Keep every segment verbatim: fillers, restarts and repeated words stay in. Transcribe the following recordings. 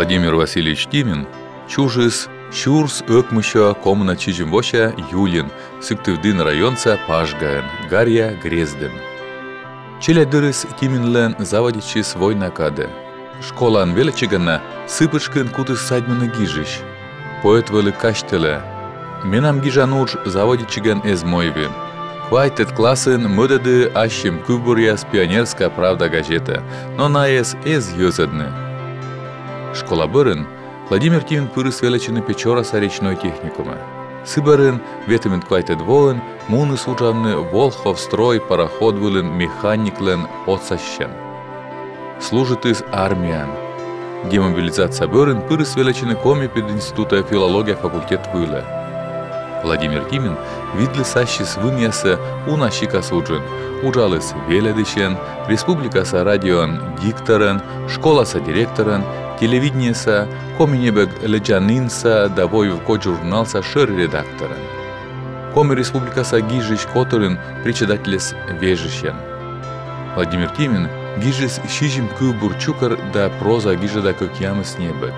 Владимир Васильевич Тимин чужис сюрс ӧкмыссё комынӧд сизим вося июльын Сыктывдін районса Пажгаын, Гарья грездын. Челядьдырыс Тиминлӧн заводитчис война кадӧ. Школаын велӧдчигӧн на сы пытшкын кутіс садьмыны гижысь. Поэт вӧлі казьтылӧ: «Менам гижан удж заводитчигӧн эз мойвы. Квайтӧд классын мӧдӧді ассьым кывбуръяс «Пионерская правда» газетаӧ, но найӧс эз йӧзӧдны». Школа бӧрын Владимир Тимин пырис велӧдчыны Печораса речной техникумӧ. Сы бӧрын ветымын квайтӧд воын муніс уджавны «Волховстрой» пароход вылын механиклӧн отсасьысьӧн. Служитіс армияын. Демобилизация бӧрын пырис велӧдчыны Коми пединститутӧ филология факультет вылӧ. Владимир Тимин видліс ассьыс вынъяссӧ уна сикас уджын. Уджаліс велӧдысьӧн, республикаса радиоын дикторӧн, школаса директорӧн, телевидениеса, «Коми небӧг» лӧддзанінса да «Войвыв кодь» журналса шӧр редакторӧн. Коми Республикаса гижысь котырын председательӧс вежысьӧн. Владимир Тимин гижис сизим кывбур чукӧр да проза гижӧда кӧкъямыс небӧг.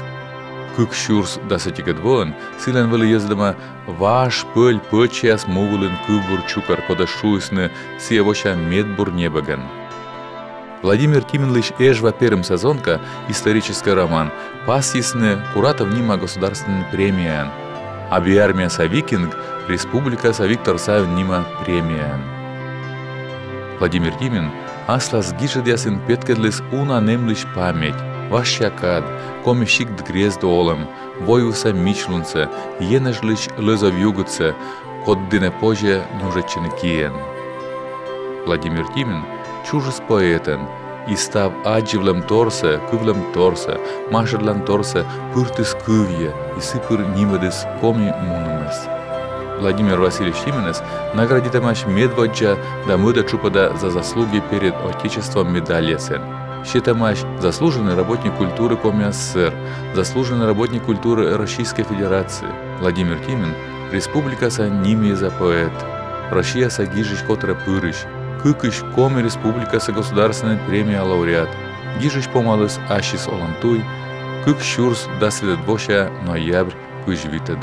Кык сюрс дас ӧтикӧд воын сылӧн вӧлі йӧзӧдӧма «Важ пӧль пӧчьяс» му вылын кывбур чукӧр, кодӧс шуисны сійӧ вося медбур небӧгӧн. Владимир Тиминлысь «Эжва перым сазонка» историческӧй роман пасйисны Куратов нима государственнӧй премияӧн, а «Биармияса викинг» республикаса Виктор Савин нима премияӧн. Владимир Тимин аслас гижӧдъясын петкӧдліс уна нэмлысь память, важся кад, Коми сикт-грезд олӧм, войвывса мичлунсӧ, енэжлысь лӧзов югыдсӧ, код дінӧ позьӧ нюжӧдчыны киӧн. Владимир Тимин чужис поэтӧн, и став аддзывлӧмторсӧ, кывлӧмторсӧ, машӧдланторсӧ пыртіс кывйӧ и сы пыр нимӧдіс коми мунымӧс. Владимир Васильевич Тиминӧс наградитӧмаӧсь медводдза да мӧдӧд тшупӧда «За заслуги перед Отечеством» медальясӧн. Сетӧмаӧсь «Заслуженный работник культуры Коми АССР», «Заслуженный работник культуры Российской Федерации». Владимир Тимин республикаса нимъяза поэт, Россияса гижысь котырӧ пырысь, кыкысь Коми Республикаса государственнӧй премия лауреат, гижысь помаліс ассьыс олӧм туй кык сюрс дас ӧтикӧд вося ноябрь кызь витӧд.